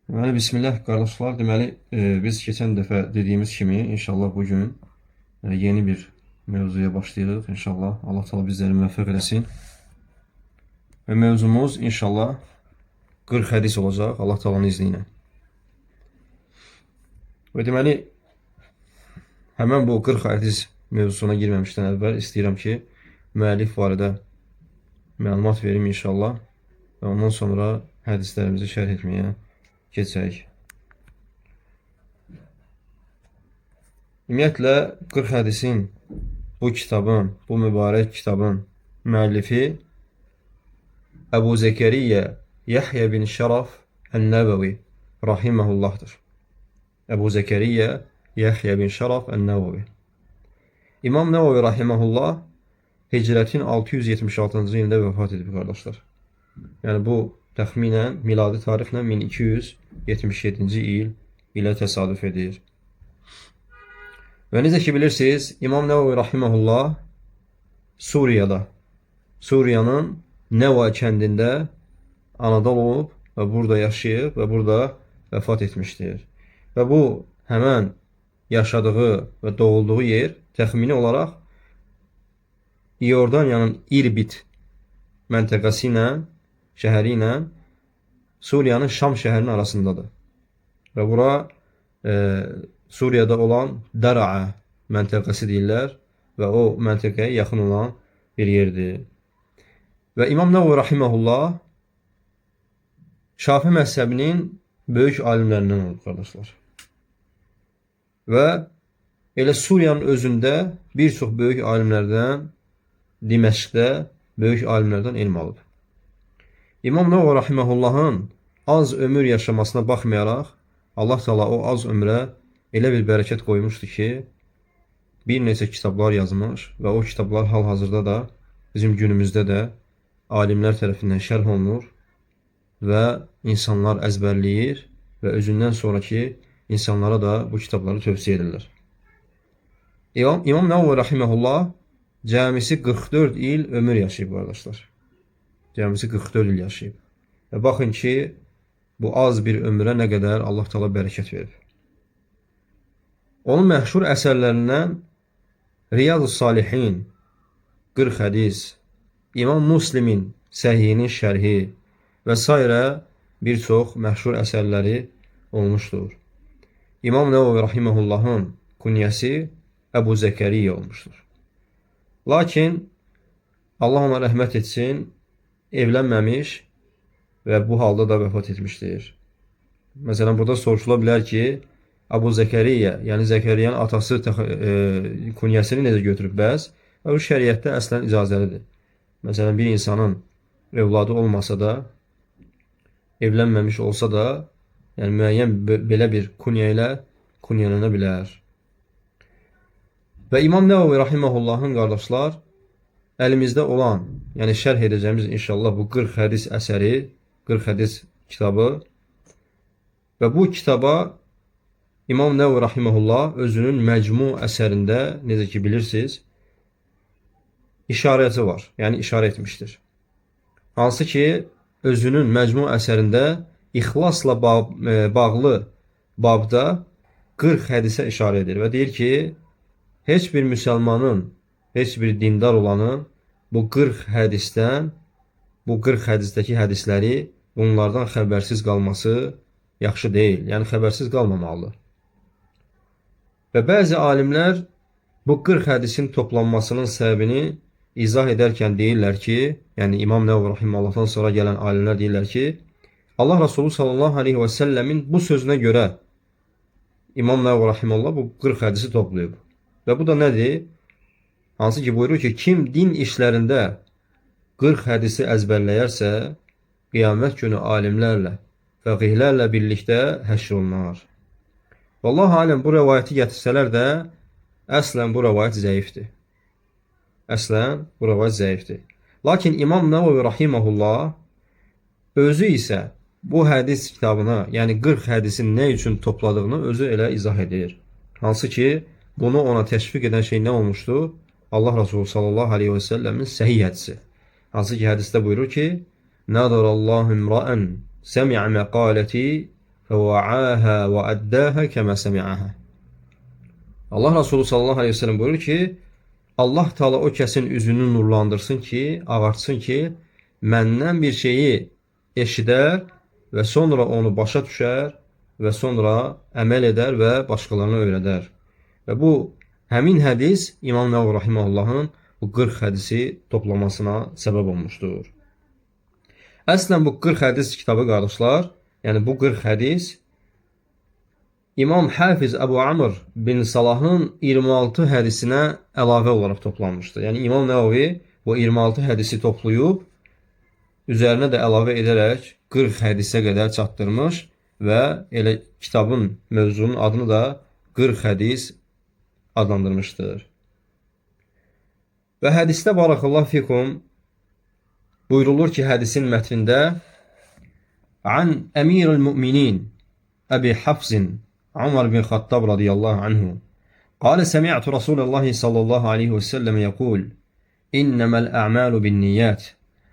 Deməli, bismillah qardaşlar. Deməli, biz keçən dəfə dediyimiz kimi, inşallah bugün yeni bir mövzuya başlayırıq. İnşallah Allah Teala bizləri müvəffəq eləsin. Və mövzumuz inşallah 40 hədis olacaq Allah Taala'nın izni ilə. Və deməli, həmən bu 40 hədis mövzusuna girməmişdən əvvəl istəyirəm ki, müəllif barədə məlumat verim inşallah və ondan sonra hədislərimizi şərh etməyə keçək. Ümumiyyətlə 40 hədisin bu kitabın, bu mübarək kitabın müəllifi Əbu Zəkəriyyə Yahya bin Şəraf Ən-Nəvəvi rahimehullahdır. Əbu Zəkəriyyə Yahya bin Şəraf Ən-Nəvəvi. İmam Nəvəvi rahimehullah hicrətin 676-cı ilində vəfat edib qardaşlar. Yəni bu təxminən miladi tarixlə 1277-ci il ilə təsadüf edir. Və necə ki bilirsiniz, İmam Nəvəvi rahimehullah Suriyada, Suriyanın Nəva kəndində anadan olub və burada yaşayıb və burada vəfat etmişdir. Və bu həmən yaşadığı və doğulduğu yer təxmini olaraq İordaniyanın İrbit məntəqəsi ilə, şəhəri ilə Suriyanın Şam şəhərinin arasındadır. Və bura Suriyada olan Daraa məntəqəsi deyirlər və o məntəqəyə yaxın olan bir yerdir. Və İmam Nəvəvi rahimehullah Şafi məzhəbinin böyük alimlərindən olub qardaşlar. Və elə Suriyanın özündə bir çox böyük alimlərdən, Diməşqdə böyük alimlərdən elm alıb. İmam Nəvəvi rahimehullahın az ömür yaşamasına baxmayaraq, Allah Teala o az ömrə elə bir bərəkət qoymuşdu ki, bir neçə kitablar yazmış və o kitablar hal-hazırda da bizim günümüzdə də alimlər tərəfindən şərh olunur və insanlar əzbərləyir və özündən sonraki insanlara da bu kitabları tövsiyə edirlər. İmam Nəvəvi rahimehullah cəmisi 44 il ömür yaşayıb qardaşlar. Cəmisi 44 il yaşayıb. Və baxın ki, bu az bir ömrə nə qədər Allah Teala bərəkət verib. Onun məşhur əsərlərindən Riyaz-ı Salihin, 40 hədis, İmam Muslimin Səhihinin şərhi və sairə bir çox məşhur əsərləri olmuşdur. İmam Nəvəvi rahimehullahın kunyəsi Əbu Zəkəriyyə olmuşdur. Lakin Allah ona rəhmət etsin, evlənməmiş və bu halda da vəfat etmişdir. Məsələn, burada soruşula bilər ki, Əbu Zəkəriyyə, yəni Zəkəriyyanın atası kunyəsini necə götürüb bəs? Və bu şəriətdə əslən icazəlidir. Məsələn, bir insanın övladı olmasa da, evlənməmiş olsa da, yəni müəyyən belə bir kunyə ilə kunyələnə bilər. Və İmam Nəvəvi rahimehullahın qardaşlar, əlimizdə olan, yəni şərh edəcəyimiz inşallah bu 40 hədis əsəri, 40 hədis kitabı və bu kitaba İmam Nəvəvi rahimehullah özünün Məcmu əsərində, necə ki bilirsiniz, işarəsi var. Yəni işarə etmişdir. Hansı ki, özünün Məcmu əsərində ixlasla bağlı babda 40 hədisə işarə edir və deyir ki, heç bir müsəlmanın, heç bir dindar olanın bu 40 hədisdən, bu 40 hədisdəki hədisləri bunlardan xəbərsiz qalması yaxşı deyil. Yəni xəbərsiz qalmamalıdır. Və bəzi alimlər bu 40 hədisin toplanmasının səbəbini izah edərkən deyirlər ki, yəni İmam Nəvəvi rahimehullahdan sonra gələn alimlər deyirlər ki, Allah Resulü sallallahu aleyhi və səlləmin bu sözünə görə İmam Nəvəvi rahimehullah bu 40 hədisi toplayıb. Və bu da nədir? Hansı ki buyurur ki, kim din işlərində 40 hədisi əzbərləyərsə, qiyamət günü alimlərlə, fəqihlərlə birlikdə həşr olunar. Vallahu aləm bu rəvayəti gətirsələr də, əslən bu rəvayət zəifdir. Əslən bu rəvayət zəifdir. Lakin İmam Nəvəvi rahimehullah özü isə bu hədis kitabına, yəni 40 hədisin nə üçün topladığını özü elə izah edir. Hansı ki, bunu ona təşviq edən şey nə olmuşdu? Allah Resulü sallallahu aleyhi və səlləmin səhih hədisi. Hansı ki, hədisdə buyurur ki, Nədarallahu imra'en semi'a məqaləti فوعاها وأداها كما سمعها. Allah Resulü sallallahu aleyhi ve sellem buyurur ki, Allah Teala o kəsin üzünü nurlandırsın ki, ağartsın ki, məndən bir şeyi eşidər və sonra onu başa düşər və sonra əməl edər və başqalarına öyrədər. Və bu həmin hədis İmam Nəvəvi rahimehullahın bu 40 hədisi toplamasına səbəb olmuşdur. Əslən bu 40 hədis kitabı qardaşlar, yəni bu 40 hədis İmam Hafiz Əbu Amr bin Salahın 26 hədisinə əlavə olaraq toplanmışdır. Yəni İmam Nəvəvi bu 26 hədisi toplayıb üzərinə də əlavə edərək 40 hədisə qədər çatdırmış və elə kitabın mövzunun adını da 40 hədis adlandırmışdır. Və hədisdə barakallahu fikum buyurulur ki, hədisin mətnində An Əmirül Müminin Əbi Hafsin Umar bin Xattab radiyallahu anhu قال سمعت رسول الله صلى الله عليه وسلم يقول إنما الأعمال بالنيات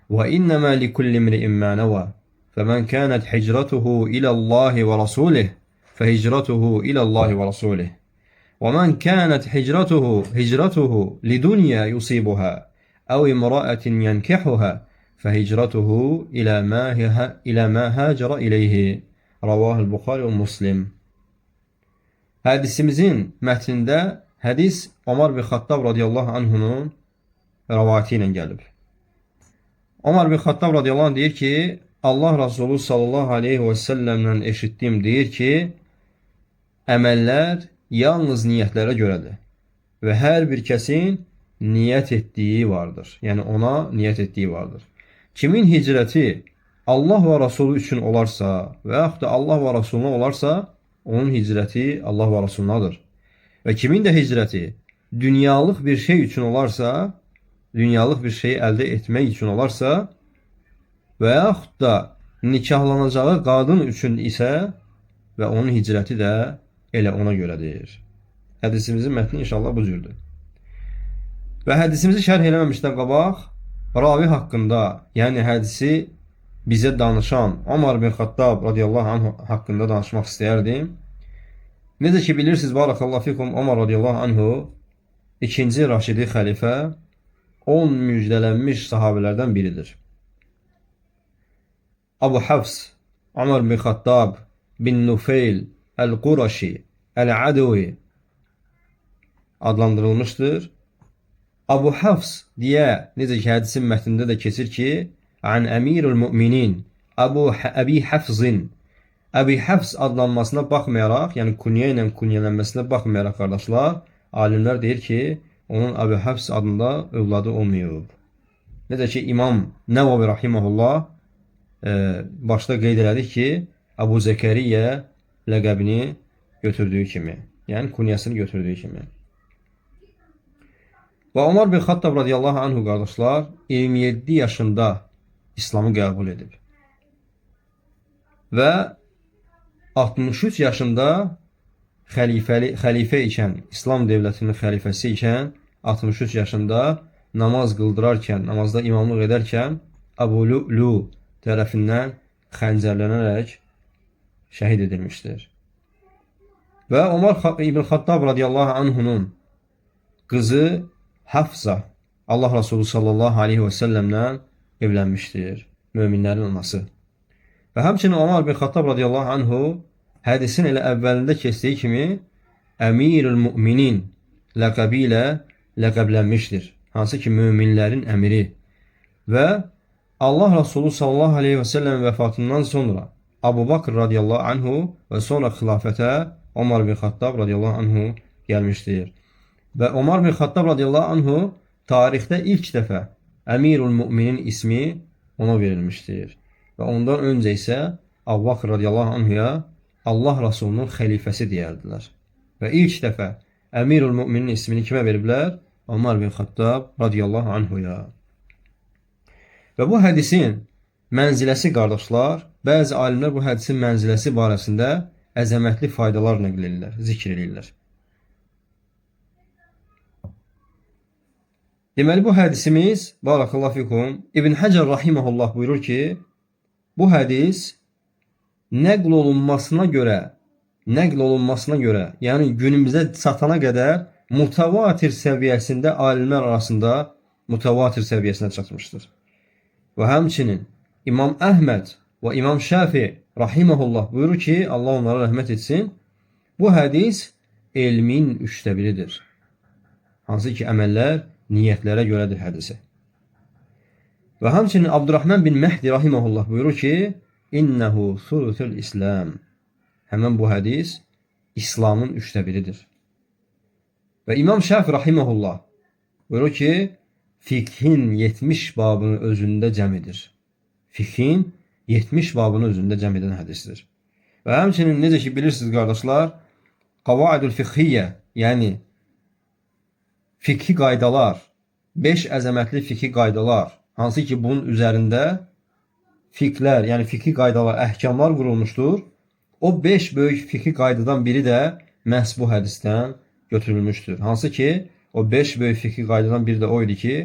وإنما لكل امرئ ما نوى فمن كانت هجرته إلى الله ورسوله فهجرته إلى الله ورسوله ومن كانت هجرته لدنيا يصيبها أو امرأة ينكحها فهجرته إلى ما هاجر إليه رواه البخاري ومسلم. Hədisimizin mətnində hədis Omar bin Xattab radiyallahu anhunun rəvayəti ilə gəlib. Omar bin Xattab radiyallahu anh deyir ki, Allah Resulü sallallahu aleyhi və səlləmdən eşitdiyim deyir ki, əməllər yalnız niyyətlərə görədir və hər bir kəsin niyyət etdiyi vardır. Yəni ona niyyət etdiyi vardır. Kimin hicrəti Allah və Resulü üçün olarsa və yaxud da Allah və Resuluna olarsa, onun hicrəti Allah və Resulunadır. Və kimin də hicrəti dünyalıq bir şey üçün olarsa, dünyalıq bir şeyi əldə etmək üçün olarsa və yaxud da nikahlanacağı qadın üçün isə və onun hicrəti də elə ona görədir. Hədisimizin mətni inşallah bu cürdür. Və hədisimizi şərh eləməmişdən qabaq ravi haqqında, yəni hədisi bizə danışan Omar bin Xattab radiyallahu anh haqqında danışmaq istəyərdim. Necə ki bilirsiniz, barakallahu fikum, Omar radiyallahu anhu ikinci Raşidi xəlifə, 10 müjdələnmiş sahabələrdən biridir. Abu Hafs, Omar bin Xattab bin Nufeyl Əl-Quraşi Əl-Ədəvi adlandırılmışdır. Abu Hafs deyə necə ki hədisin mətnində də keçir ki, An Əmirül Müminin Əbi Hafzin Əbi Hafs adlanmasına baxmayaraq, yəni kunyə ilə kunyələnməsinə baxmayaraq qardaşlar, alimlər deyir ki, onun Əbi Hafs adında övladı olmayıb. Necə ki İmam Nəvavi rahimehullah başda qeyd elədik ki, Əbu Zəkəriyyə ləqəbini götürdüyü kimi, yəni kunyəsini götürdüyü kimi. Və Omar bin Xattab radiyallahu anhu qardaşlar 27 yaşında İslamı qəbul edib. Və 63 yaşında xəlifə ikən, İslam dövlətinin xəlifəsi ikən 63 yaşında namaz qıldırarkən, namazda imamlıq edərkən Əbu Lu'lu tərəfindən xəncərlənərək şəhid edilmişdir. Və Omar ibn Xattab radiyallahu anhunun qızı Hafsa Allah Resulü sallallahu aleyhi və səlləmlə evlənmişdir. Möminlərin anası. Və həmçinin Omar bin Xattab radiyallahu anhu hədisin elə əvvəlində keçdiyi kimi Əmirül Müminin ləqəbi ilə ləqəblənmişdir. Hansı ki, möminlərin əmiri. Və Allah Resulü sallallahu aleyhi və səlləm vəfatından sonra Abu Bakr radiyallahu anhu və sonra xilafətə Omar bin Xattab radiyallahu anhu gəlmişdir. Və Omar bin Xattab radiyallahu anhu tarixdə ilk dəfə Əmirül Müminin ismi ona verilmişdir. Və ondan öncə isə Abu Bakr radiyallahu anhuya Allah Rasulunun xəlifəsi deyərdilər. Və ilk dəfə Əmirül Müminin ismini kimə veriblər? Omar bin Xattab radiyallahu anhuya. Və bu hədisin mənziləsi qardaşlar, bəzi alimlər bu hədisin mənziləsi barəsində əzəmətli faydalar nəql edirlər, zikr edirlər. Deməli bu hədisimiz, barakallahu fikum, İbn Həcər rahimehullah buyurur ki, bu hədis nəql olunmasına görə, yəni günümüzə çatana qədər mutavatir səviyyəsində alimlər arasında mutavatir səviyyəsinə çatmışdır. Və həmçinin İmam Əhməd və İmam Şafi rahimehullah buyurur ki, Allah onlara rəhmət etsin, bu hədis elmin üçdə biridir. Hansı ki, əməllər niyyətlərə görədir hədisi. Və həmçinin Abdurrahman bin Məhdi rahimehullah buyurur ki, İnnehu sulusul İslam. Həmən bu hədis İslamın üçdə biridir. Və İmam Şafi rahimehullah buyurur ki, fiqhin 70 babını özündə cəm edir. Fiqhin 70 babını özündə cəm edən hədisdir. Və həmçinin necə ki bilirsiniz qardaşlar, Qavaidül fiqhiyyə, yəni fiqhi qaydalar, 5 əzəmətli fiqhi qaydalar, hansı ki bunun üzərində fiqhlər, yəni fiqhi qaydalar, əhkamlar qurulmuşdur. O 5 böyük fiqhi qaydadan biri də məhz bu hədisdən götürülmüşdür. Hansı ki, o 5 böyük fiqhi qaydadan biri də o idi ki,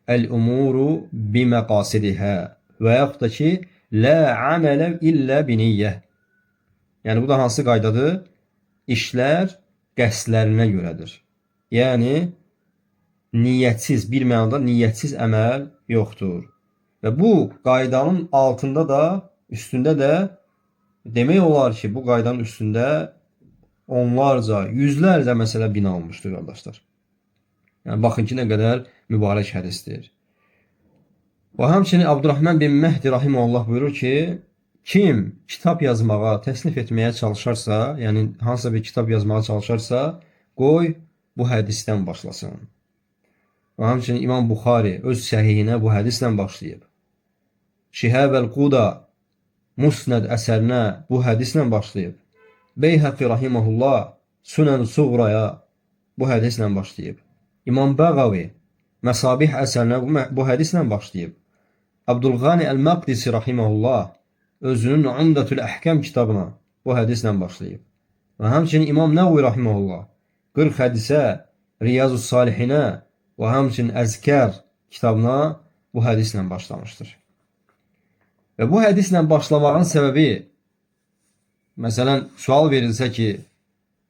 əl-umuru biməqasidihə və yaxud da ki, lə amələ illə biniyyə. Yəni bu da hansı qaydadır? İşlər qəsdlərinə görədir. Yəni niyyətsiz, bir mənada niyyətsiz əməl yoxdur. Və bu qaydanın altında da, üstündə də demək olar ki, bu qaydanın üstündə onlarca, yüzlərcə məsələ bina olmuşdur qardaşlar. Yəni baxın ki, nə qədər mübarək hədisdir. Və həmçinin Abdurrahman bin Məhdi rahimehullah buyurur ki, kim kitab yazmağa, təsnif etməyə çalışarsa, yəni hansısa bir kitab yazmağa çalışarsa, qoy bu hədisdən başlasın. Və həmçinin İmam Buxari öz səhihinə bu hədislə başlayıb. Şihəb-əl-Quda Musnəd əsərinə bu hədislə başlayıb. Beyhəqi rahimehullah Sunən Suğraya bu hədislə başlayıb. İmam Bəğavi Məsabih əsərinə bu hədislə başlayıb. Abdülğani Əl-Məqdisi rahimehullah özünün Umdətül Əhkam kitabına bu hədislə başlayıb. Və həmçinin İmam Nəvvi rahimehullah 40 hədisə, Riyazus Salihinə və həmçinin Əzkər kitabına bu hədislə başlamışdır. Və bu hədislə başlamağın səbəbi, məsələn, sual verilsə ki,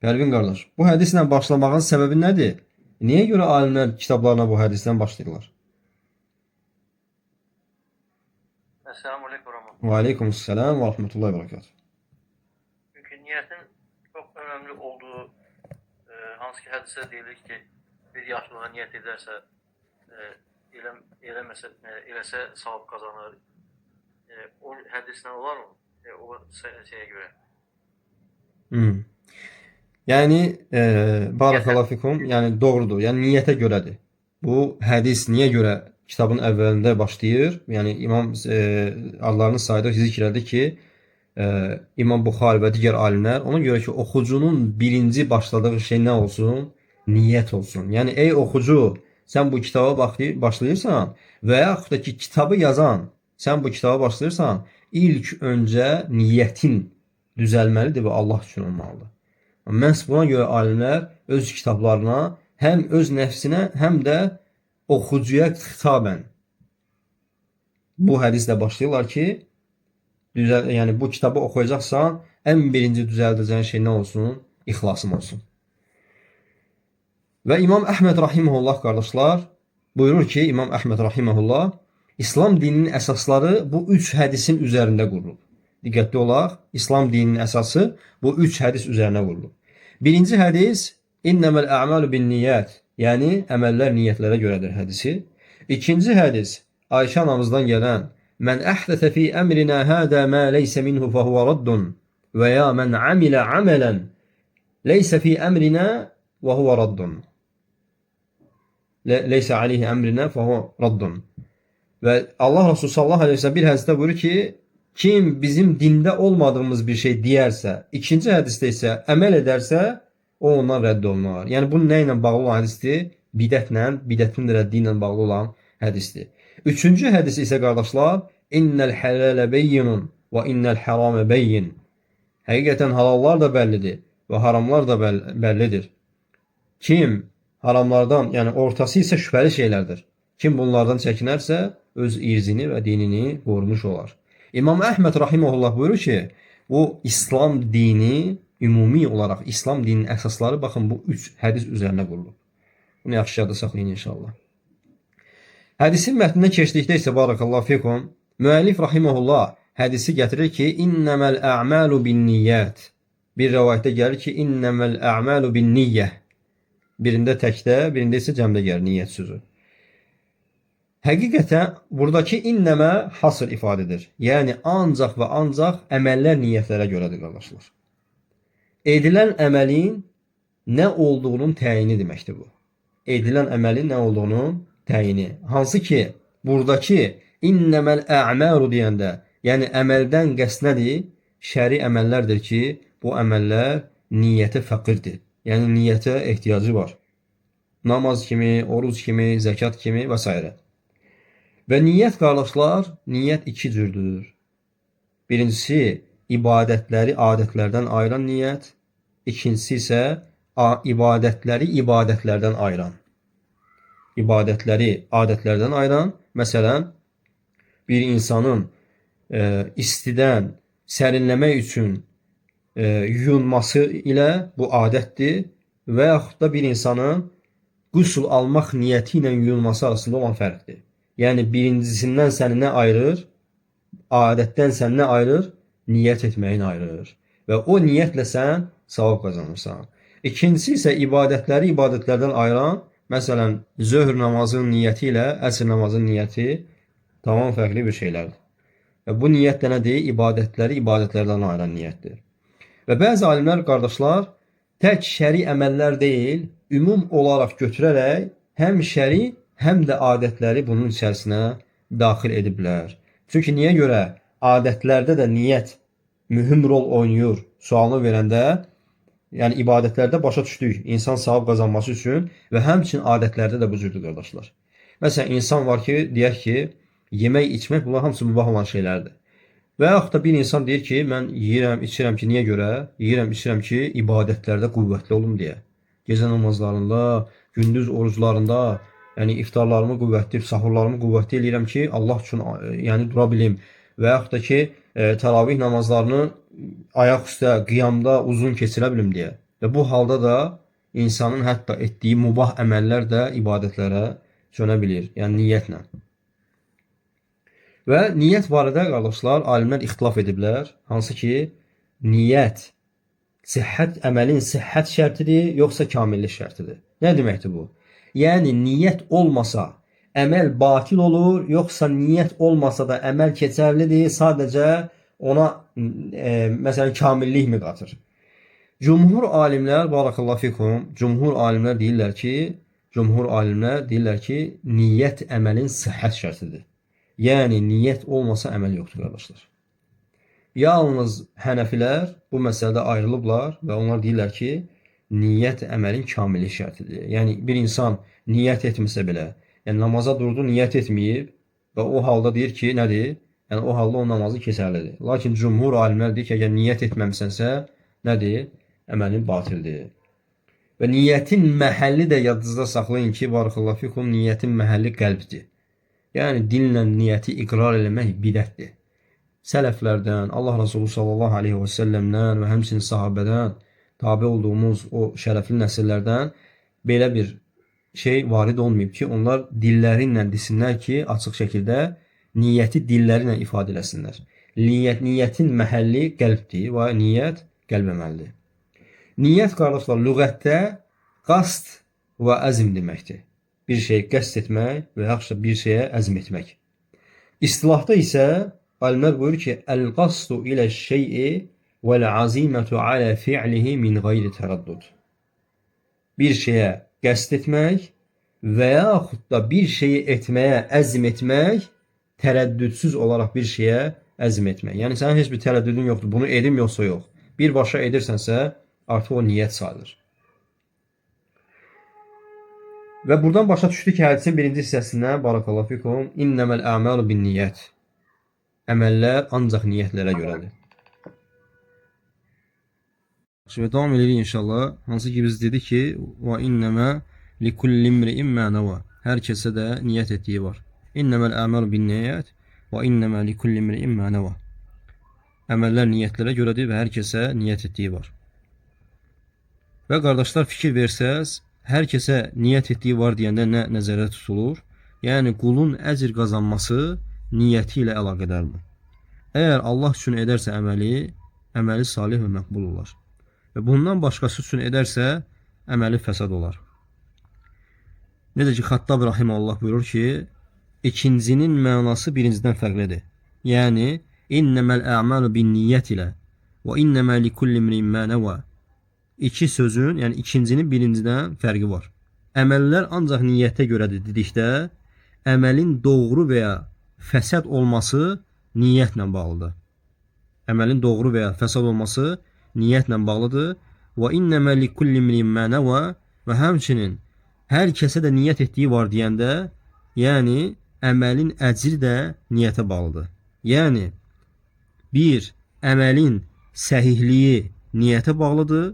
Pərvin qardaş, bu hədislə başlamağın səbəbi nədir? Niyə görə alimlər kitablarına bu hədisdən başlayırlar? Esselamu aleyküm. Və aleykumselam və rahmetullahi və berekatuhu. Çünki niyyətin çox önəmli olduğu hansı ki hədisə deyilir ki, bir yaxşılığa niyyət edərsə, eləməsə, eləsə savab qazanır. O hədislə olar mı? O şeyə görə. Yəni, barakallahu fikum, yəni doğrudur. Yəni niyyətə görədir. Bu hədis niyə görə kitabın əvvəlində başlayır? Yəni İmam adlarını saydıq, zikr elədi ki, İmam Buxari və digər alimlər ona görə ki, oxucunun birinci başladığı şey nə olsun? Niyyət olsun. Yəni ey oxucu, sən bu kitaba başlayırsan və yaxud da ki, kitabı yazan, sən bu kitaba başlayırsan, ilk öncə niyyətin düzəlməlidir və Allah üçün olmalıdır. Məhz buna görə alimlər öz kitablarına həm öz nəfsinə, həm də oxucuya xitabən bu hədislə başlayırlar ki, yəni bu kitabı oxuyacaqsan, ən birinci düzəldəcəyin şey nə olsun? İxlasın olsun. Və İmam Əhməd rahimehullah qardaşlar buyurur ki, İmam Əhməd rahimehullah İslam dininin əsasları bu üç hədisin üzərində qurulub. Diqqətli olaq, İslam dininin əsası bu üç hədis üzərinə qurulub. Birinci hədis İnneməl a'malu bin-niyyət, yəni əməllər niyyətlərə görədir hədisi. İkinci hədis Ayşə anamızdan gələn Mən əhdətə fi əmrinə hədə mə leysə minhu fəhuvə raddun və ya mən amilə amelən leysə fi əmrinə və huvə raddun. Leysə aleyhi əmrinə fəhuvə raddun. Və Allah Resulü sallallahu aleyhi ve sellem bir hədisdə buyurur ki, kim bizim dində olmadığımız bir şey deyərsə, ikinci hədisdə isə əməl edərsə, o ondan rədd olunar. Yəni bu nə ilə bağlı olan hədisdir? Bidətlə, bidətin rəddi ilə bağlı olan hədisdir. Üçüncü hədis isə qardaşlar, İnnəl hələlə beyyinun və innəl haramə beyyin. Həqiqətən halallar da bəllidir və haramlar da bəllidir. Kim haramlardan, yəni ortası isə şübhəli şeylərdir. Kim bunlardan çəkinərsə, öz irzini və dinini qorumuş olar. İmam Əhməd rahimehullah buyurur ki, O İslam dini ümumi olaraq İslam dininin əsasları baxın bu üç hədis üzərinə qurulub. Bunu yaxşı yadda saxlayın inşallah. Hədisin mətninə keçdikdə isə barakallahu fikum müəllif rahimehullah hədisi gətirir ki, inneməl a'malu binniyyat. Bir rivayətdə gəlir ki, inneməl a'malu binniyyə. Birində təkdə, birində isə cəmdə gəlir niyyət sözü. Həqiqətən buradakı innəmə hasr ifadə edir. Yəni ancaq və ancaq əməllər niyyətlərə görədir qardaşlar. Edilən əməlin nə olduğunun təyini deməkdir bu. Edilən əməlin nə olduğunun təyini. Hansı ki, buradakı inneməl a'malu deyəndə, yəni əməldən qəsd nədir? Şəri əməllərdir ki, bu əməllər niyyətə fəqirdir. Yəni niyyətə ehtiyacı var. Namaz kimi, oruc kimi, zəkat kimi və s. Və niyyət qardaşlar, niyyət iki cürdür. Birincisi, ibadətləri adətlərdən ayıran niyyət. İkincisi isə ibadətləri ibadətlərdən ayıran. İbadətləri adətlərdən ayıran. Məsələn, bir insanın istidən sərinləmək üçün yuyunması ilə bu adətdir və yaxud da bir insanın qüsl almaq niyyəti ilə yuyunması arasında olan fərqdir. Yəni birincisindən səni nə ayırır? Adətdən səni nə ayırır? Niyyət etməyin ayırır. Və o niyyətlə sən savab qazanırsan. İkincisi isə ibadətləri ibadətlərdən ayıran, məsələn, zöhr namazının niyyəti ilə əsr namazının niyyəti tamam fərqli bir şeylərdir. Və bu niyyət də nədir? İbadətləri ibadətlərdən ayıran niyyətdir. Və bəzi alimlər, qardaşlar, tək şəri əməllər deyil, ümum olaraq götürərək həm şəri, həm də adətləri bunun içərisinə daxil ediblər. Çünki niyə görə adətlərdə də niyyət mühüm rol oynayır sualını verəndə, yəni ibadətlərdə başa düşdük, insan savab qazanması üçün və həmçinin adətlərdə də bu cürdür qardaşlar. Məsələn, insan var ki, deyək ki, yemək, içmək bunlar hamısı mübah olan şeylərdir. Və yaxud da bir insan deyir ki, mən yeyirəm, içirəm ki, niyə görə? Yeyirəm, içirəm ki, ibadətlərdə qüvvətli olum deyə. Gecə namazlarında, gündüz oruclarında, yəni iftarlarımı qüvvətli, sahurlarımı qüvvətli eləyirəm ki, Allah üçün yəni dura bilim. Və yaxud da ki, təravih namazlarını ayaq üstə, qiyamda uzun keçirə bilim deyə. Və bu halda da insanın hətta etdiyi mubah əməllər də ibadətlərə çönə bilir, yəni niyyətlə. Və niyyət barədə qardaşlar, alimlər ixtilaf ediblər. Hansı ki, niyyət sihhət, əməlin sihhət şərtidir, yoxsa kamillik şərtidir. Nə deməkdir bu? Yəni niyyət olmasa əməl batil olur, yoxsa niyyət olmasa da əməl keçərlidir, sadəcə ona məsələn kamillik mi qatır? Cumhur alimlər barakallahu fikum, cumhur alimlər deyirlər ki, niyyət əməlin sihhət şərtidir. Yəni niyyət olmasa əməl yoxdur qardaşlar. Yalnız Hənəfilər bu məsələdə ayrılıblar və onlar deyirlər ki, niyyət əməlin kamillik şərtidir. Yəni bir insan niyyət etmirsə belə, yəni namaza durdu, niyyət etməyib və o halda deyir ki, nədir? Yəni o halda o namazı keçərlidir. Lakin cumhur alimlər deyir ki, əgər niyyət etməmisənsə, nədir? Əməlin batildir. Və niyyətin məhəlli də yadınızda saxlayın ki, barakallahu fikum, niyyətin məhəlli qəlbdir. Yəni dillə niyyəti iqrar eləmək bidətdir. Sələflərdən, Allah Resulü sallallahu aleyhi və səlləmdən və həmçinin sahabədən tabi olduğumuz o şərəfli nəsillərdən belə bir şey varid olmayıb ki, onlar dilləri ilə desinlər ki, açıq şəkildə niyyəti dilləri ilə ifadə eləsinlər. Niyyətin məhəlli qəlbdir və niyyət qəlb əməlidir. Niyyət qardaşlar lüğətdə qasd və əzm deməkdir. Bir şeyi qəsd etmək və yaxud da bir şeyə əzm etmək. İstilahda isə alimlər buyurur ki, əl-qasdu ilə şey'i vəl-azimətu alə fi'lihi min qeyri tərəddud. Bir şeyə qəsd etmək və yaxud da bir şeyi etməyə əzm etmək, tərəddüdsüz olaraq bir şeyə əzm etmək. Yəni sənin heç bir tərəddüdün yoxdur, bunu edim yoxsa yox. Birbaşa edirsənsə, artıq o niyyət sayılır. Və buradan başa düşdük ki, hədisin birinci hissəsindən, barakallahu fikum, inneməl a'malu bin niyyət. Əməllər ancaq niyyətlərə görədir. Və davam edirik inşallah. Hansı ki biz dedik ki, və innəmə likulli imri'in mə nəvə. Hər kəsə də niyyət etdiyi var. İnneməl a'malu bin niyyət və innəmə likulli imri'in mə nəvə. Əməllər niyyətlərə görədir və hər kəsə niyyət etdiyi var. Və qardaşlar, fikir versəz, hər kəsə niyyət etdiyi var deyəndə nə nəzərdə tutulur? Yəni, qulun əcr qazanması niyyəti ilə əlaqədardır. Əgər Allah üçün edərsə əməli, əməli salih və məqbul olar. Və bundan başqası üçün edərsə, əməli fəsad olar. Necə ki, Xattab rahimehullah buyurur ki, ikincinin mənası birincidən fərqlidir. Yəni, inneməl ə'malu bin niyyət ilə və innemə likulli imri'in mə nəvə. İki sözün, yəni ikincinin birincidən fərqi var. Əməllər ancaq niyyətə görədir dedikdə, əməlin doğru və ya fəsad olması niyyətlə bağlıdır. Əməlin doğru və ya fəsad olması niyyətlə bağlıdır. Və innemə likulli imri'in mə nəvə, və həmçinin hər kəsə də niyyət etdiyi var deyəndə, yəni əməlin əcri də niyyətə bağlıdır. Yəni, bir, əməlin səhihliyi niyyətə bağlıdır.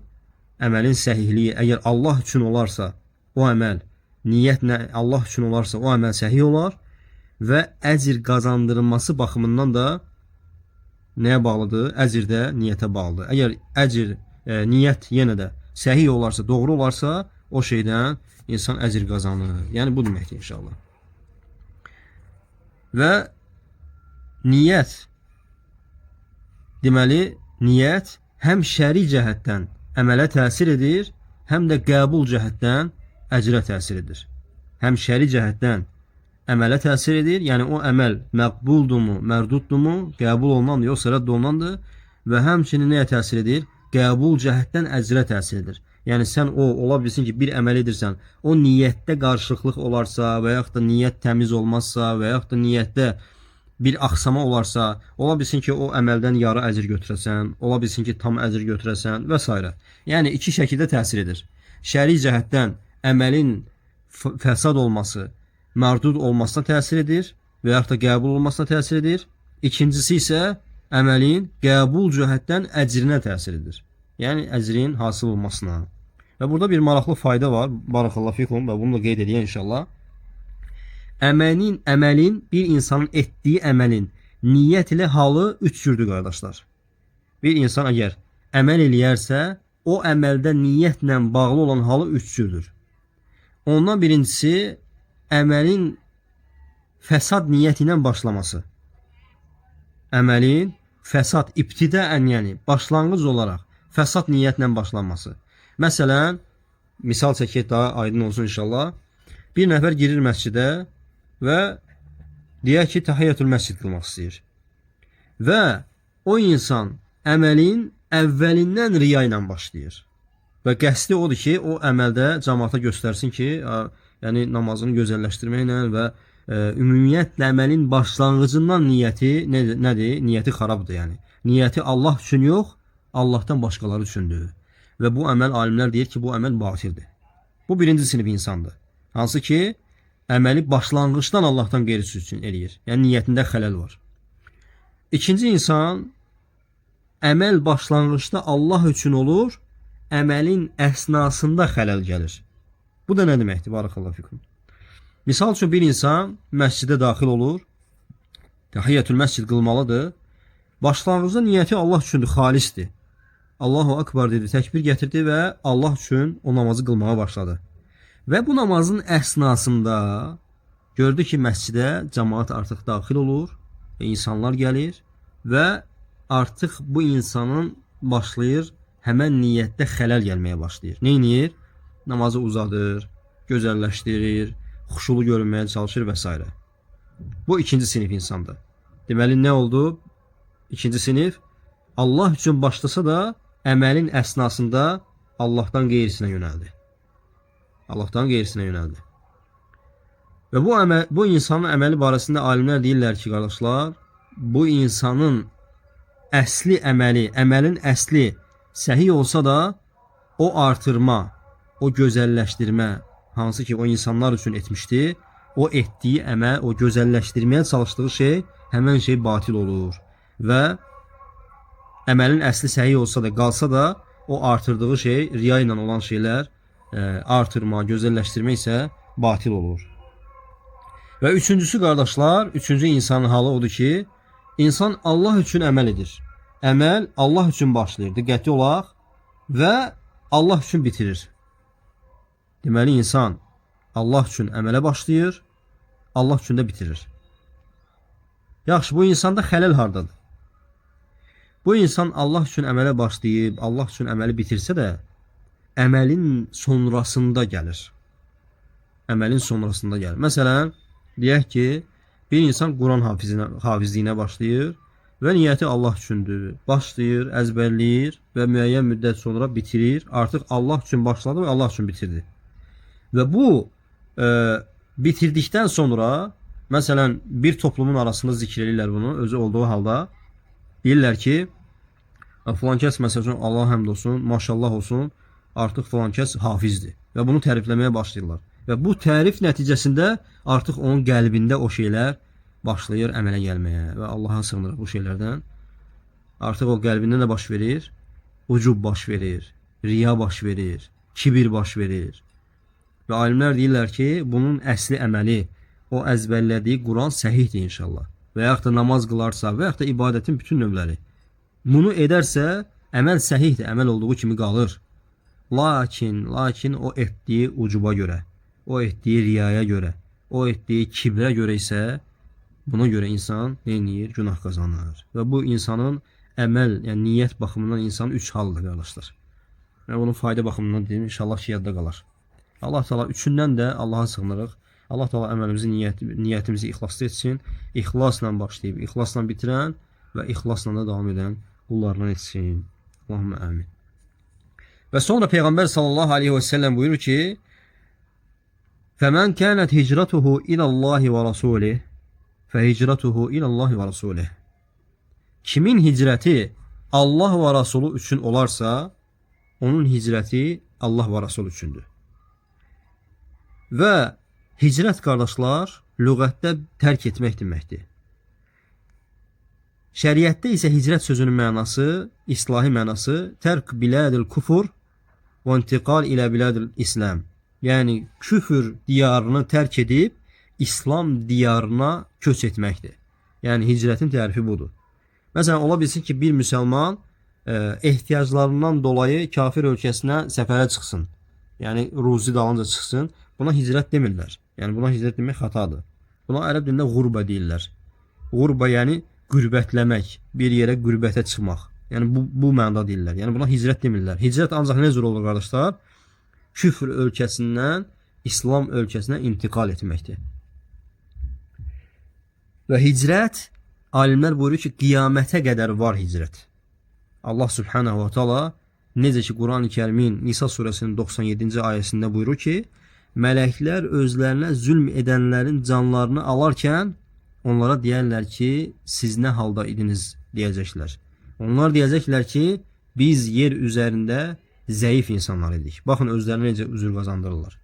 Əməlin səhihliyi əgər Allah üçün olarsa, o əməl niyyətlə Allah üçün olarsa, o əməl səhih olar və əcr qazandırılması baxımından da nəyə bağlıdır? Əcr də niyyətə bağlıdır. Əgər əcr, niyyət yenə də səhih olarsa, doğru olarsa, o şeydən insan əcr qazanır. Yəni bu deməkdir inşallah. Və niyyət, deməli, niyyət həm şəri cəhətdən əmələ təsir edir, həm də qəbul cəhətdən əcrə təsir edir. Həm şəri cəhətdən əmələ təsir edir, yəni o əməl məqbuldurmu, mərduddumu, qəbul olunandır, yoxsa rədd olunandır və həmçinin nəyə təsir edir? Qəbul cəhətdən əcrə təsir edir. Yəni sən o, ola bilsin ki, bir əməl edirsən, o niyyətdə qarışıqlıq olarsa və yaxud da niyyət təmiz olmazsa və yaxud da niyyətdə bir axsama olarsa, ola bilsin ki, o əməldən yarı əcr götürəsən, ola bilsin ki, tam əcr götürəsən və s. Yəni, iki şəkildə təsir edir. Şəri cəhətdən əməlin fəsad olması, mərdud olmasına təsir edir və yaxud da qəbul olmasına təsir edir. İkincisi isə əməlin qəbul cəhətdən əcrinə təsir edir. Yəni, əcrin hasıl olmasına. Və burada bir maraqlı fayda var. Barakallahu fikum, və bunu da qeyd edeyim inşallah. Əməlin, bir insanın etdiyi əməlin niyyət ilə halı üç cürdür qardaşlar. Bir insan əgər əməl eləyərsə, o əməldə niyyətlə bağlı olan halı üç cürdür. Ondan birincisi, əməlin fəsad niyyəti ilə başlaması. Əməlin fəsad ibtidaən, yəni başlanğıc olaraq fəsad niyyətlə başlanması. Məsələn, misal çəkək daha aydın olsun inşallah. Bir nəfər girir məscidə və deyək ki, təhiyyətül məscid qılmaq istəyir. Və o insan əməlin əvvəlindən riya ilə başlayır. Və qəsdi odur ki, o əməldə cəmaata göstərsin ki, yəni namazını gözəlləşdirməklə və ümumiyyətlə əməlin başlanğıcından niyyəti nədir? Niyyəti xarabdır yəni. Niyyəti Allah üçün yox, Allahdan başqaları üçündür. Və bu əməl, alimlər deyir ki, bu əməl batildir. Bu birinci sinif insandır. Hansı ki, əməli başlanğıcdan Allahdan qeyrisi üçün eləyir. Yəni niyyətində xələl var. İkinci insan, əməl başlanğıcda Allah üçün olur, əməlin əsnasında xələl gəlir. Bu da nə deməkdir? Barakallahu fikum. Misal üçün, bir insan məscidə daxil olur, təhiyyətül məscid qılmalıdır. Başlanğıcda niyyəti Allah üçündür, xalisdir. Allahu Akbar dedi, təkbir gətirdi və Allah üçün o namazı qılmağa başladı. Və bu namazın əsnasında gördü ki, məscidə cəmaat artıq daxil olur, insanlar gəlir və artıq bu insanın başlayır, həmən niyyətdə xələl gəlməyə başlayır. Nə edir? Namazı uzadır, gözəlləşdirir, xuşulu görünməyə çalışır və s. Bu ikinci sinif insandır. Deməli, nə oldu? İkinci sinif Allah üçün başlasa da əməlin əsnasında Allahdan qeyrisinə yönəldi. Allahdan qeyrisinə yönəldi. Və bu insanın əməli barəsində alimlər deyirlər ki, qardaşlar, bu insanın əsli əməli, əməlin əsli səhih olsa da, o artırma, o gözəlləşdirmə, hansı ki o insanlar üçün etmişdi, o etdiyi əməl, o gözəlləşdirməyə çalışdığı şey, həmən şey batil olur. Və əməlin əsli səhih olsa da, qalsa da, o artırdığı şey, riya ilə olan şeylər, artırma, gözəlləşdirmə isə batil olur. Və üçüncüsü qardaşlar, üçüncü insanın halı odur ki, insan Allah üçün əməl edir. Əməl Allah üçün başlayır, diqqətli olaq və Allah üçün bitirir. Deməli, insan Allah üçün əmələ başlayır, Allah üçün də bitirir. Yaxşı, bu insanda xələl hardadır? Bu insan Allah üçün əmələ başlayıb, Allah üçün əməli bitirsə də, əməlin sonrasında gəlir. Əməlin sonrasında gəlir. Məsələn, deyək ki, bir insan Quran hafizliyinə başlayır və niyyəti Allah üçündür. Başlayır, əzbərləyir və müəyyən müddət sonra bitirir. Artıq Allah üçün başladı və Allah üçün bitirdi. Və bu bitirdikdən sonra, məsələn, bir toplumun arasında zikr edirlər bunu, özü olduğu halda. Deyirlər ki, filan kəs, məsəl üçün, Allah həmd olsun, maşallah olsun, artıq filan kəs hafizdir. Və bunu tərifləməyə başlayırlar. Və bu tərif nəticəsində artıq onun qəlbində o şeylər başlayır əmələ gəlməyə və Allaha sığınırıq bu şeylərdən. Artıq o qəlbində nə baş verir? Ucub baş verir, riya baş verir, kibir baş verir. Və alimlər deyirlər ki, bunun əsli əməli, o əzbərlədiyi Quran səhihdir inşallah. Və yaxud da namaz qılarsa və yaxud da ibadətin bütün növləri. Bunu edərsə, əməl səhihdir, əməl olduğu kimi qalır. Lakin o etdiyi ucuba görə, o etdiyi riyaya görə, o etdiyi kibrə görə isə buna görə insan nə edir? Günah qazanır. Və bu insanın əməl, yəni niyyət baxımından insanın üç halıdır qardaşlar. Və bunun fayda baxımından deyim, inşallah ki, yadda qalar. Allah Teala üçündən də Allaha sığınırıq. Allah Teala əməlimizi, niyyətimizi ixlaslı etsin. İxlasla başlayıb, ixlasla bitirən və ixlasla da davam edən qullarından etsin. Allahümme amin. Və sonra Peyğəmbər sallallahu aleyhi və səlləm buyurur ki, Fəmən kənət hicratuhu ilallahi və rasulih, fəhicratuhu ilallahi və rasulih. Kimin hicrəti Allah və Rasulü üçün olarsa, onun hicrəti Allah və Rasulü üçündür. Və hicrət, qardaşlar, lüğətdə tərk etmək deməkdir. Şəriətdə isə hicrət sözünün mənası, islahi mənası tərk biladil kufur və intiqal ilə biladil İslam. Yəni, küfür diyarını tərk edib İslam diyarına köç etməkdir. Yəni, hicrətin tərifi budur. Məsələn, ola bilsin ki, bir müsəlman ehtiyaclarından dolayı kafir ölkəsinə səfərə çıxsın. Yəni, ruzi dalınca çıxsın. Buna hicrət demirlər. Yəni, buna hicrət demək xatadır. Buna ərəb dilində qurba deyirlər. Qurba, yəni qürbətləmək, bir yerə qürbətə çıxmaq. Yəni, bu mənada deyirlər. Yəni, buna hicrət demirlər. Hicrət ancaq nə cür olur, qardaşlar? Küfr ölkəsindən İslam ölkəsinə intiqal etməkdir. Və hicrət, alimlər buyurur ki, qiyamətə qədər var hicrət. Allah Subhanahu wa Taala necə ki Quran-ı Kərimin Nisa surəsinin 97-ci ayəsində buyurur ki, mələklər özlərinə zülm edənlərin canlarını alarkən onlara deyərlər ki, siz nə halda idiniz deyəcəklər. Onlar deyəcəklər ki, biz yer üzərində zəif insanlar idik. Baxın, özlərinə necə üzür qazandırırlar.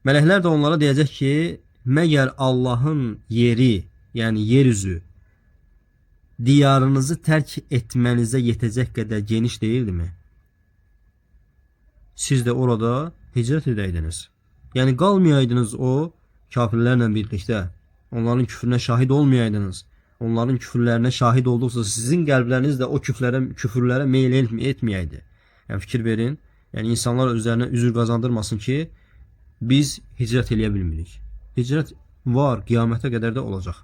Mələklər də onlara deyəcək ki, məgər Allahın yeri, yəni yer üzü, diyarınızı tərk etmənizə yetəcək qədər geniş deyildimi? Siz də orada hicrət edəydiniz. Yəni, qalmayaydınız o kafirlərlə birlikdə. Onların küfrünə şahid olmayaydınız. Onların küfürlərinə şahid olduqsa sizin qəlbləriniz də o küfürlərə meyl etməyəydi. Yəni, fikir verin. Yəni, insanlar özlərinə üzür qazandırmasın ki, biz hicrət eləyə bilmirik. Hicrət var, qiyamətə qədər də olacaq.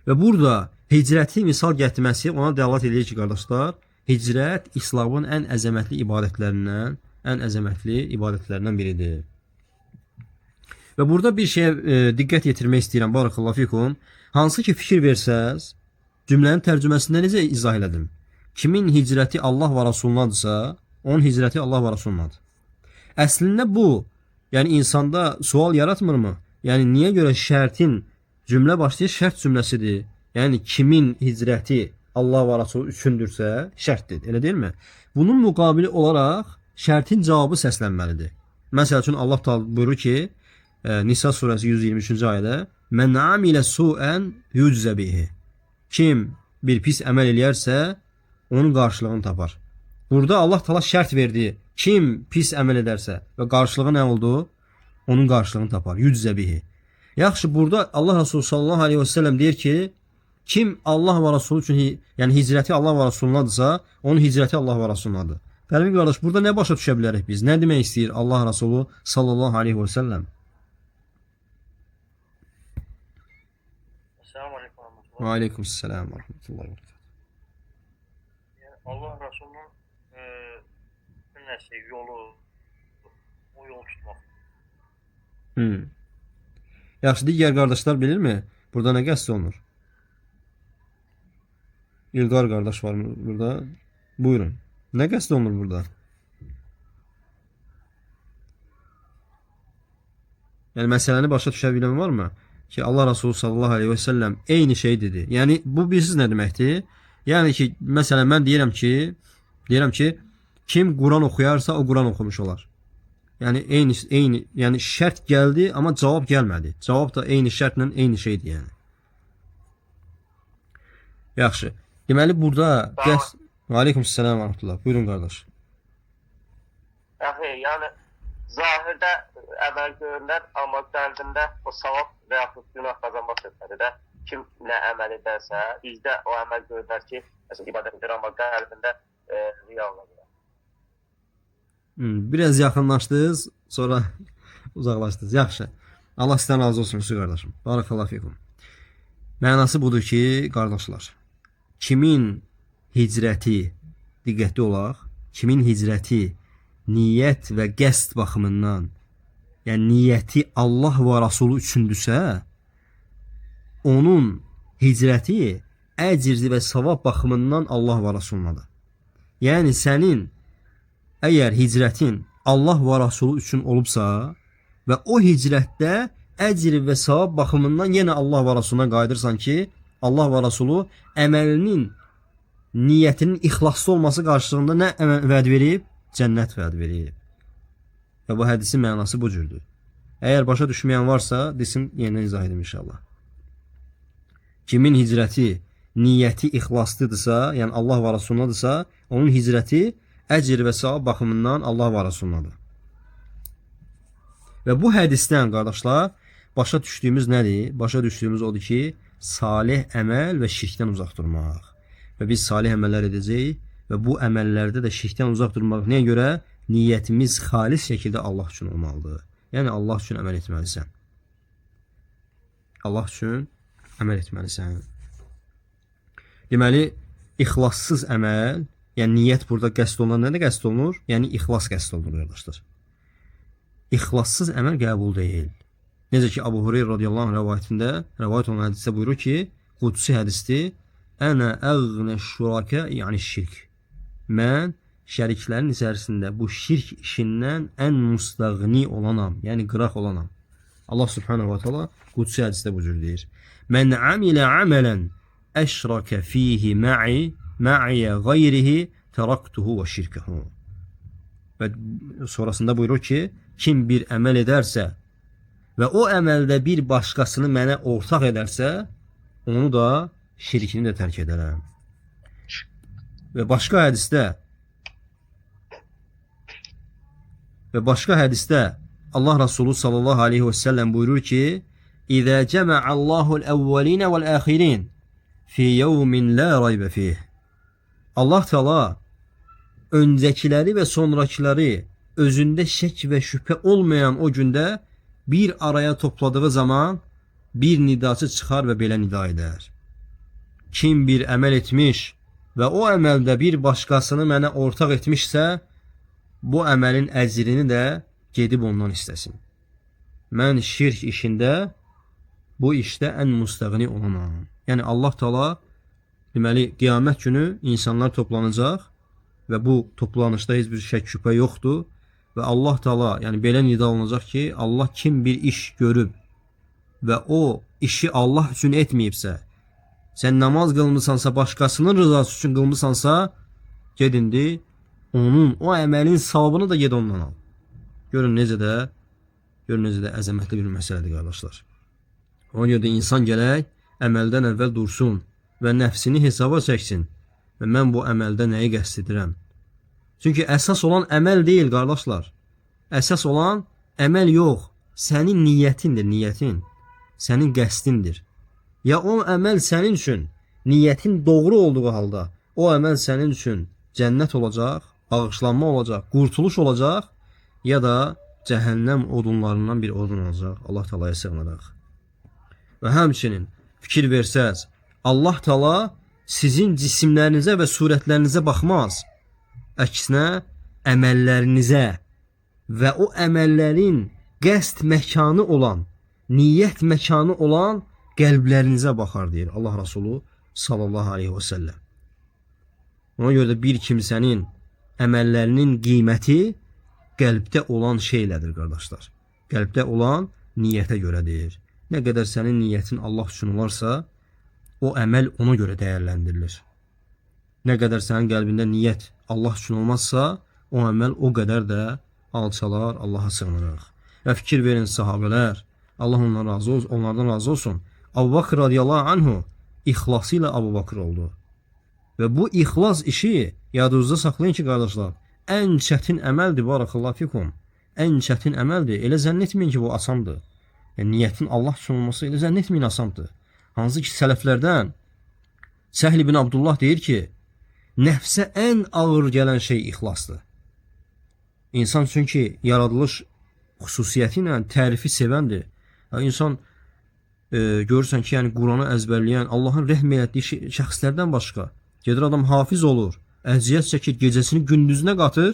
Və burada hicrəti misal gətirməsi ona dəlalət edir ki, qardaşlar, hicrət İslamın ən əzəmətli ibadətlərindən, ən əzəmətli ibadətlərindən biridir. Və burada bir şeyə diqqət yetirmək istəyirəm, barakallahu fikum. Hansı ki, fikir versəz, cümlənin tərcüməsində necə izah elədim? Kimin hicrəti Allah və Rasulunadırsa, onun hicrəti Allah və Rasulunadır. Əslində bu, yəni insanda sual yaratmırmı? Yəni niyə görə şərtin cümlə başlayır, şərt cümləsidir. Yəni kimin hicrəti Allah və Rasulü üçündürsə, şərtdir. Elə deyilmi? Bunun müqabili olaraq şərtin cavabı səslənməlidir. Məsəl üçün Allah Taala buyurur ki, Nisa surəsi 123-cü ayədə: "Mən amilə su'en yuczə bihi." Kim bir pis əməl eləyərsə, onun qarşılığını tapar. Burada Allah Taala şərt verdi. Kim pis əməl edərsə və qarşılığı nə oldu? Onun qarşılığını tapar. Yuczə bihi. Yaxşı, burada Allah Resulü sallallahu aleyhi və səlləm deyir ki, Kim Allah və Rasulü üçün, yəni hicrəti Allah və Rasulunadırsa, onun hicrəti Allah və Rasulunadır. Pərvin qardaş, burada nə başa düşə bilərik biz? Nə demək istəyir Allah Rasulü sallallahu aleyhi və səlləm? Esselamu aleyküm. Və aleykümselam və rəhmətullahi və bərəkatuhu. Yəni Allah Resulünün sünnəsi, yolu, o yolu tutmaq. Yaxşı, digər qardaşlar bilirmi? Burada nə qəsd olunur? İlqar qardaş var mı burada? Buyurun. Nə qəsd olunur burada? Yəni məsələni başa düşə bilən varmı? Ki Allah Resulü sallallahu aleyhi və səlləm eyni şey dedi. Yəni bu bilirsiniz nə deməkdir? Yəni ki, məsələn mən deyirəm ki, kim Quran oxuyarsa o Quran oxumuş olar. Yəni eyni, yəni şərt gəldi, amma cavab gəlmədi. Cavab da eyni şərtlə eyni şeydir yəni. Yaxşı. Deməli burada qəsd. Aleykümselam və rəhmətullah. Buyurun qardaş. Yaxşı, yəni zahirdə əməl görünər, amma qəlbində o savab və yaxud günah qazanmaq söhbətidir də. Kim nə əməl edərsə, üzdə o əməl görünər ki, məsələn, ibadət edir, amma qəlbində riya ola bilər. Biraz yaxınlaşdınız, sonra uzaqlaşdınız. Yaxşı. Allah sizdən razı olsun, Hüsü qardaşım. Barakallahu fikum. Mənası budur ki, qardaşlar, kimin hicrəti, diqqətli olaq, kimin hicrəti niyyət və qəsd baxımından, yəni niyyəti Allah və Rasulü üçündürsə, onun hicrəti əcr və savab baxımından Allah və Rasulunadır. Yəni sənin əgər hicrətin Allah və Rasulü üçün olubsa və o hicrətdə əcr və savab baxımından yenə Allah və Rasuluna qayıdırsan ki, Allah və Rasulü əməlinin, niyyətinin ixlaslı olması qarşılığında nə vəd verib? Cənnət vəd verib. Və bu hədisin mənası bu cürdür. Əgər başa düşməyən varsa, desin, yenidən izah edim inşallah. Kimin hicrəti, niyyəti ixlaslıdırsa, yəni Allah və Rasulunadırsa, onun hicrəti əcr və savab baxımından Allah və Rasulunadır. Və bu hədisdən, qardaşlar, başa düşdüyümüz nədir? Başa düşdüyümüz odur ki, salih əməl və şirkdən uzaq durmaq. Və biz salih əməllər edəcəyik və bu əməllərdə də şirkdən uzaq durmaq. Nəyə görə? Niyyətimiz xalis şəkildə Allah üçün olmalıdır. Yəni Allah üçün əməl etməlisən. Allah üçün əməl etməlisən. Deməli, ixlassız əməl, yəni niyyət burada qəsd olunan nə də qəsd olunur? Yəni ixlas qəsd olunur, qardaşlar. İxlassız əməl qəbul deyil. Necə ki, Abu Hureyra radiyallahu anh rəvayətində, rəvayət olunan hədisdə buyurur ki, qudsi hədisdir, Ənə əğnə şurakə, yəni şirk. Mən şəriklərin içərisində bu şirk işindən ən müstəğni olanam, yəni qıraq olanam. Allah subhanahu wa ta'ala qudsi hədisdə bu cür deyir. Mən amilə əmələn əşrəkə fihi ma'iyə qeyrihi təraktuhu və şirkəhu. Və sonrasında buyurur ki, kim bir əməl edərsə və o əməldə bir başqasını mənə ortaq edərsə, onu da şirkini də tərk edərəm. Və başqa hədisdə Allah Resulü sallallahu aleyhi və səlləm buyurur ki, İzə cəmə'allahu el-əvvəlinə vəl-əxirin fi yevmin la raybə fih. Allah Teala öncəkiləri və sonrakiləri özündə şək və şübhə olmayan o gündə bir araya topladığı zaman bir nidaçı çıxar və belə nida edər. Kim bir əməl etmiş və o əməldə bir başqasını mənə ortaq etmişsə, bu əməlin əcrini də gedib ondan istəsin. Mən şirk işində, bu işdə ən müstəğni olanam. Yəni Allah Teala deməli qiyamət günü insanlar toplanacaq və bu toplanışda heç bir şək şübhə yoxdur və Allah Teala, yəni belə nida olunacaq ki, Allah kim bir iş görüb və o işi Allah üçün etməyibsə, sən namaz qılmısansa, başqasının rızası üçün qılmısansa, ged indi onun, o əməlin savabını da ged ondan al. Görün necə də əzəmətli bir məsələdir, qardaşlar. Ona görə də insan gərək əməldən əvvəl dursun və nəfsini hesaba çəksin və mən bu əməldə nəyi qəsd edirəm? Çünki əsas olan əməl deyil, qardaşlar. Əsas olan əməl yox, sənin niyyətindir, niyyətin. Sənin qəsdindir. Ya o əməl sənin üçün niyyətin doğru olduğu halda o əməl sənin üçün cənnət olacaq, bağışlanma olacaq, qurtuluş olacaq, ya da cəhənnəm odunlarından bir odun olacaq. Allah Taalaya sığınaraq. Və həmçinin fikir versəz, Allah Taala sizin cisimlərinizə və surətlərinizə baxmaz. Əksinə əməllərinizə və o əməllərin qəsd məkanı olan, niyyət məkanı olan qəlblərinizə baxar, deyir Allah Resulü sallallahu aleyhi və səlləm. Ona görə də bir kimsənin əməllərinin qiyməti qəlbdə olan şeylədir, qardaşlar. Qəlbdə olan niyyətə görədir. Nə qədər sənin niyyətin Allah üçün olarsa, o əməl ona görə dəyərləndirilir. Nə qədər sənin qəlbində niyyət Allah üçün olmazsa, o əməl o qədər də alçalar, Allaha sığınaraq. Və fikir verin sahabələr, Allah ondan razı olsun, onlardan razı olsun. Əbu Bakr radiyallahu anhu ixlası ilə Əbu Bakr oldu. Və bu ixlas işi yadınızda saxlayın ki, qardaşlar, ən çətin əməldir, barakallahu fikum. Ən çətin əməldir. Elə zənn etməyin ki, bu asandır. Yəni, niyyətin Allah üçün olması elə zənn etməyin asandır. Hansı ki, sələflərdən Səhl ibn Abdullah deyir ki, nəfsə ən ağır gələn şey ixlasdır. İnsan çünki yaradılış xüsusiyyəti ilə tərifi sevəndir. Yəni, insan görürsən ki, yəni Quranı əzbərləyən, Allahın rəhm elədiyi şəxslərdən başqa gedir adam hafiz olur, əziyyət çəkir, gecəsini gündüzünə qatır.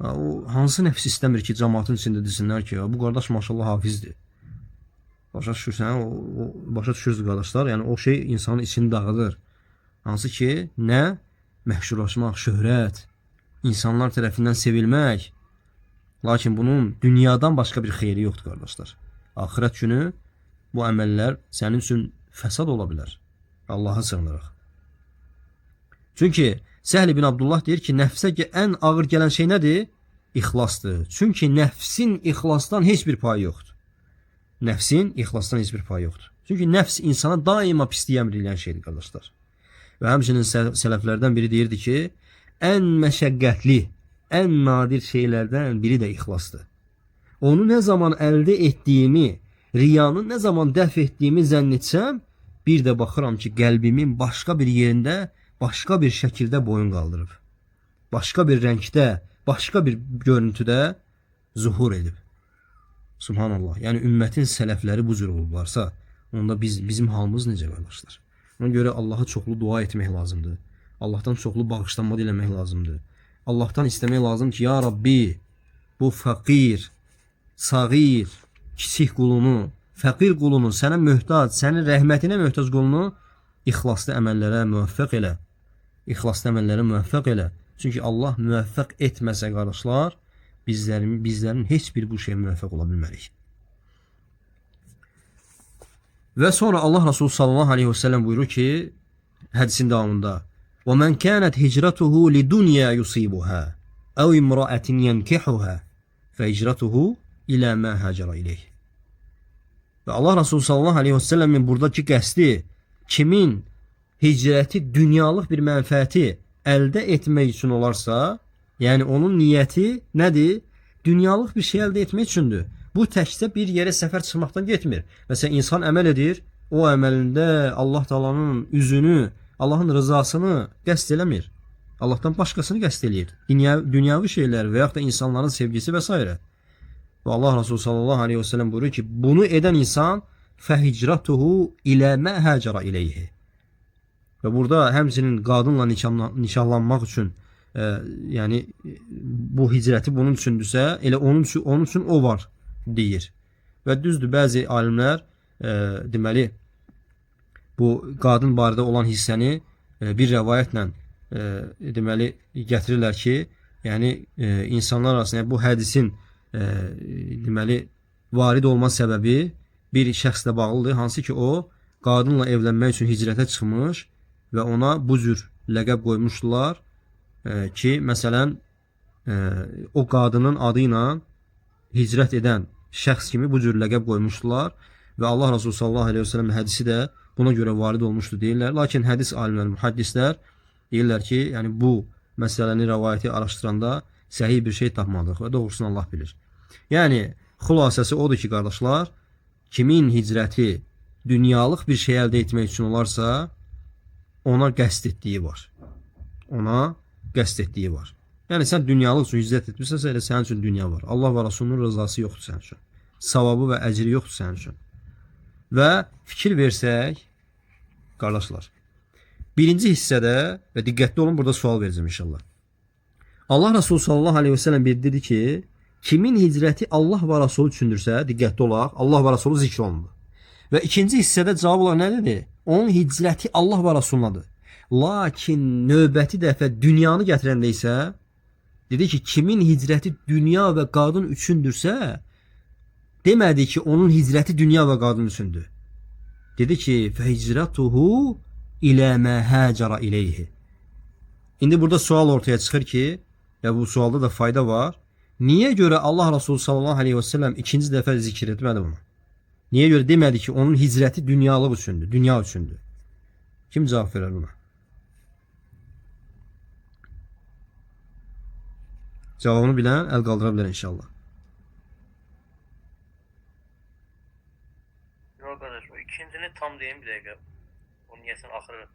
O hansı nəfs istəmir ki, cəmaatın içində desinlər ki, bu qardaş maşallah hafizdir. Başa düşürsən, başa düşürsünüz qardaşlar. Yəni o şey insanın içini dağıdır. Hansı ki, nə? Məşhurlaşmaq, şöhrət, insanlar tərəfindən sevilmək. Lakin bunun dünyadan başqa bir xeyri yoxdur, qardaşlar. Axirət günü bu əməllər sənin üçün fəsad ola bilər. Allaha sığınırıq. Çünki Səhl ibn Abdullah deyir ki, nəfsə ən ağır gələn şey nədir? İxlasdır. Çünki nəfsin ixlasdan heç bir payı yoxdur. Nəfsin ixlasdan heç bir payı yoxdur. Çünki nəfs insana daima pislik əmr eləyən şeydir, qardaşlar. Və həmçinin sələflərdən biri deyirdi ki, ən məşəqqətli, ən nadir şeylərdən biri də ixlasdır. Onu nə zaman əldə etdiyimi, riyanı nə zaman dəf etdiyimi zənn etsəm, bir də baxıram ki, qəlbimin başqa bir yerində, başqa bir şəkildə boyun qaldırıb. Başqa bir rəngdə, başqa bir görüntüdə zuhur edib. Subhanallah. Yəni ümmətin sələfləri bu cür olublarsa, onda bizim halımız necə, qardaşlar? Ona görə Allaha çoxlu dua etmək lazımdır. Allahdan çoxlu bağışlanma diləmək lazımdır. Allahdan istəmək lazımdır ki, ya Rabbi, bu fəqir, sağir, kiçik qulunu, fəqir qulunu, sənə möhtac, sənin rəhmətinə möhtac qulunu ixlaslı əməllərə müvəffəq elə. İxlaslı əməllərə müvəffəq elə. Çünki Allah müvəffəq etməsə, qardaşlar, bizlərin heç bir bu şeyə müvəffəq ola bilmərik. Və sonra Allah Resulü sallallahu aleyhi ve sellem buyurur ki, hədisin davamında: وَمَنْ كَانَتْ هِجْرَتُهُ لِدُنْيَا يُصِيبُهَا أَوْ اِمْرَأَةٍ يَنْكِحُهَا فَهِجْرَتُهُ إِلَى مَا هَاجَرَ إِلَيْهِ. Və Allah Resulü sallallahu aleyhi ve sellemin buradakı qəsdi kimin hicrəti dünyalıq bir mənfəəti əldə etmək üçün olarsa, yəni onun niyyəti nədir? Dünyalıq bir şey əldə etmək üçündür. Bu təkcə bir yerə səfər çıxmaqdan getmir. Məsələn, insan əməl edir, o əməlində Allah Taala'nın üzünü, Allahın rızasını qəsd eləmir. Allahdan başqasını qəsd eləyir. Dünyavi şeylər və yaxud da insanların sevgisi və s. Və Allah Resulü sallallahu aleyhi ve sellem buyurur ki, bunu edən insan fəhicratuhu ilə mə həcərə ileyhi. Və burada həmçinin qadınla nişanlanmaq üçün, yəni bu hicrəti bunun üçündürsə, elə onun üçün o var deyir. Və düzdür, bəzi alimlər deməli bu qadın barədə olan hissəni bir rəvayətlə deməli gətirirlər ki, yəni insanlar arasında, yəni, bu hədisin deməli varid olma səbəbi bir şəxslə bağlıdır, hansı ki o qadınla evlənmək üçün hicrətə çıxmış və ona bu cür ləqəb qoymuşdular ki, məsələn o qadının adı ilə hicrət edən şəxs kimi bu cür ləqəb qoymuşdular və Allah Resulü sallallahu aleyhi ve sellem hədisi də buna görə varid olmuşdu deyirlər. Lakin hədis alimləri, mühəddislər deyirlər ki, yəni bu məsələni rəvayəti araşdıranda səhih bir şey tapmadıq və doğrusunu Allah bilir. Yəni xülasəsi odur ki, qardaşlar, kimin hicrəti dünyalıq bir şey əldə etmək üçün olarsa, ona qəsd etdiyi var. Ona qəsd etdiyi var. Yəni sən dünyalıq üçün hicrət etmisənsə, elə sənin üçün dünya var. Allah və Rasulunun rızası yoxdur sənin üçün. Savabı və əcri yoxdur sənin üçün. Və fikir versək, qardaşlar, birinci hissədə və diqqətli olun, burada sual verəcəm inşallah. Allah Resulü sallallahu aleyhi və səlləm bildirdi ki, kimin hicrəti Allah və Rasulü üçündürsə, diqqətli olaq, Allah və Rasulü zikr olundu. Və ikinci hissədə cavab olaraq nə dedi? Onun hicrəti Allah və Rasulunadır. Lakin növbəti dəfə dünyanı gətirəndə isə dedi ki, kimin hicrəti dünya və qadın üçündürsə, demədi ki, onun hicrəti dünya və qadın üçündür. Dedi ki, fehicratuhu ilə mə həcərə ileyhi. İndi burada sual ortaya çıxır ki, və bu sualda da fayda var. Niyə görə Allah Resulü sallallahu aleyhi və səlləm ikinci dəfə zikr etmədi bunu? Niyə görə demədi ki, onun hicrəti dünyalıq üçündür, dünya üçündür? Kim cavab verər buna? Cavabını bilən əl qaldıra bilər inşallah. Yox qardaş, o ikincini tam deyim bir dəqiqə. O niyyətin axırı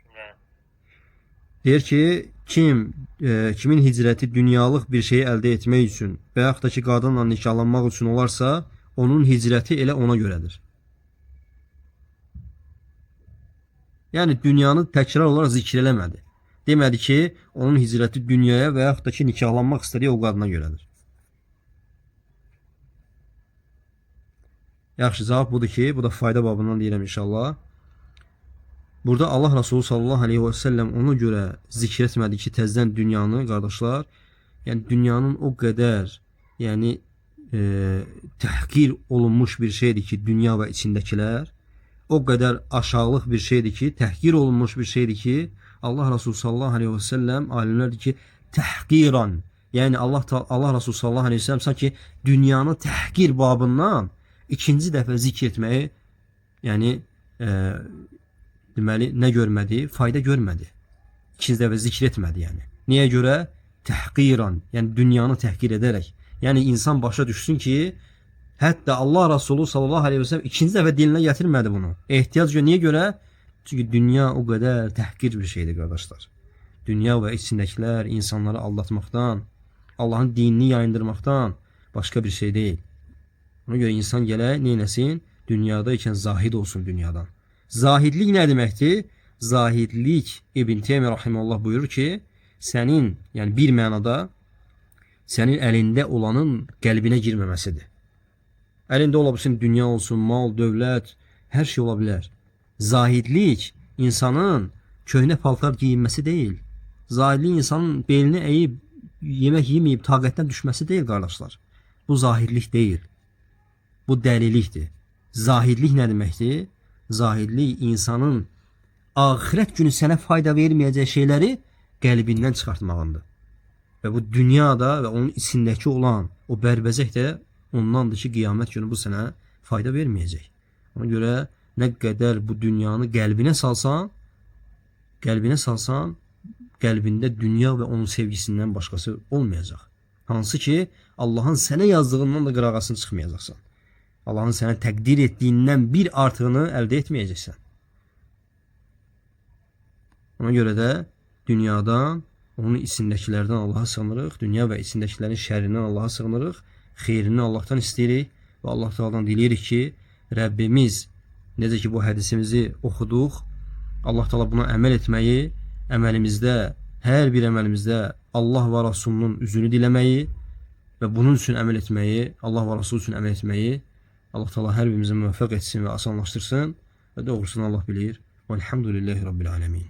cümlənin. Deyir ki, kimin hicrəti dünyalıq bir şeyi əldə etmək üçün və yaxud da ki, qadınla nikahlanmaq üçün olarsa, onun hicrəti elə ona görədir. Yəni, dünyanı təkrar olaraq zikr eləmədi. Demədi ki, onun hicrəti dünyaya və yaxud da ki, nikahlanmaq istədiyi o qadına görədir. Yaxşı, cavab budur ki, bu da fayda babından deyirəm inşallah. Burada Allah Resulü sallallahu aleyhi və səlləm ona görə zikr etmədi ki, təzdən dünyanı, qardaşlar, yəni dünyanın o qədər, yəni təhqir olunmuş bir şeydir ki, dünya və içindəkilər, o qədər aşağılıq bir şeydir ki, təhqir olunmuş bir şeydir ki, Allah Resulü sallallahu aleyhi və səlləm alimlərdir ki, təhqiran, yəni Allah Resulü sallallahu aleyhi və səlləm sanki dünyanı təhqir babından ikinci dəfə zikr etməyi, yəni deməli, nə görmədi? Fayda görmədi. İkinci dəfə zikr etmədi yəni. Niyə görə? Təhqiran, yəni dünyanı təhqir edərək. Yəni insan başa düşsün ki, hətta Allah Resulü sallallahu aleyhi və səlləm ikinci dəfə dilinə gətirmədi bunu. Ehtiyac görə. Niyə görə? Çünki dünya o qədər təhqir bir şeydir qardaşlar. Dünya və içindəkilər insanları aldatmaqdan, Allahın dinini yayındırmaqdan başqa bir şey deyil. Ona görə insan gələk, neynəsin? Dünyada ikən zahid olsun dünyadan. Zahidlik nə deməkdir? Zahidlik İbn Teymiyyə rahimehullah buyurur ki, sənin, yəni bir mənada sənin əlində olanın qəlbinə girməməsidir. Əlində ola bilsin dünya olsun, mal, dövlət, hər şey ola bilər. Zahidlik insanın köhnə paltar geyinməsi deyil. Zahidlik insanın belini əyib, yemək yeməyib, taqətdən düşməsi deyil qardaşlar. Bu zahidlik deyil. Bu dəlilikdir. Zahidlik nə deməkdir? Zahidlik insanın axirət günü sənə fayda verməyəcək şeyləri qəlbindən çıxartmağındır. Və bu dünyada və onun içindəki olan o bərbəzək də ondandır ki, qiyamət günü bu sənə fayda verməyəcək. Ona görə nə qədər bu dünyanı qəlbinə salsan, qəlbində dünya və onun sevgisindən başqası olmayacaq. Hansı ki, Allahın sənə yazdığından da qırağasını çıxmayacaqsan. Allahın sənə təqdir etdiyindən bir artığını əldə etməyəcəksən. Ona görə də dünyadan, onun içindəkilərdən Allaha sığınırıq, dünya və içindəkilərin şərrindən Allaha sığınırıq, xeyrini Allahdan istəyirik və Allah Teala'dan diləyirik ki, Rəbbimiz, necə ki bu hədisimizi oxuduq, Allah Teala buna əməl etməyi, əməlimizdə, hər bir əməlimizdə Allah və Rasulunun üzünü diləməyi və bunun üçün əməl etməyi, Allah və Rasul üçün əməl etməyi Allah Teala hər birimizə müvəffəq etsin və asanlaşdırsın və doğrusunu Allah bilir. Velhamdülillahi Rabbil alemin.